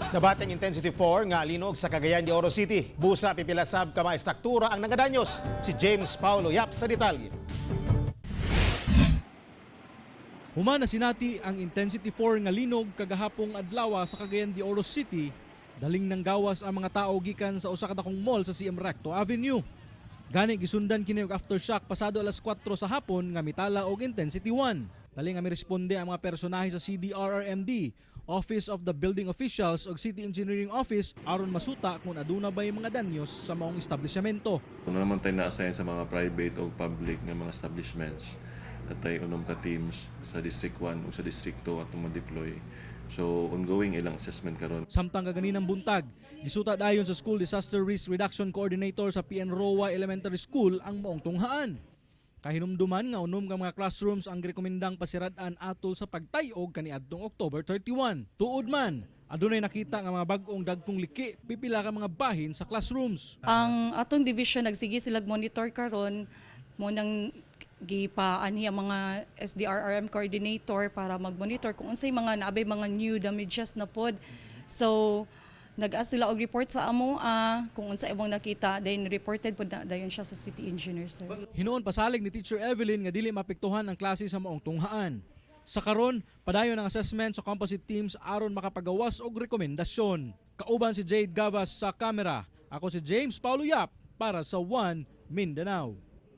Nabati ang Intensity 4 nga linog sa Cagayan de Oro City. Busa pipila sab ka mga estruktura ang nagadanyos. Si James Paulo Yap sa detalye. Human na sinati ang Intensity 4 nga linog kagahapong adlaw sa Cagayan de Oro City, daling nang gawas ang mga tao gikan sa usa ka dakong mall sa CM Recto Avenue. Gani gisundan kini og aftershock pasado alas 4 sa hapon nga mitala og Intensity 1. Dali nga miresponde ang mga personahe sa CDRRMD, Office of the Building Officials ug City Engineering Office aron masuta kung aduna bay mga danyos sa maong establishmento. Kung naman tayo na-assign sa mga private o public nga mga establishments, at tayo unom ka teams sa District 1 o sa District 2 atong ma-deploy. So ongoing ilang assessment karon. Samtang kaganinang buntag, gisuta dayon sa School Disaster Risk Reduction Coordinator sa PN Roa Elementary School ang maong tunghaan. Kahinumduman nga unom ka mga classrooms ang girekomendang pasirad-an atol sa pagtay-og kaniadtong October 31. Tuod man, adunay nakita nga mga bag-ong dagkong liki pipila ka mga bahin sa classrooms. Ang atong division nagsige sila monitor karon mo nang gipaani ang mga SDRRM coordinator para mag-monitor kung unsay mga naabay mga new damages na pod. So nag-ask sila og report sa amo kung unsa imong nakita, then reported pod na dayon siya sa city engineer, sir. Hinuon pasalig ni Teacher Evelyn nga dili mapektuhan ang klase sa maong tunghaan. Sa karon, padayon ang assessment sa composite teams aron makapagawas og rekomendasyon. Kauban si Jade Gavas sa kamera. Ako si James Paulo Yap para sa One Mindanao.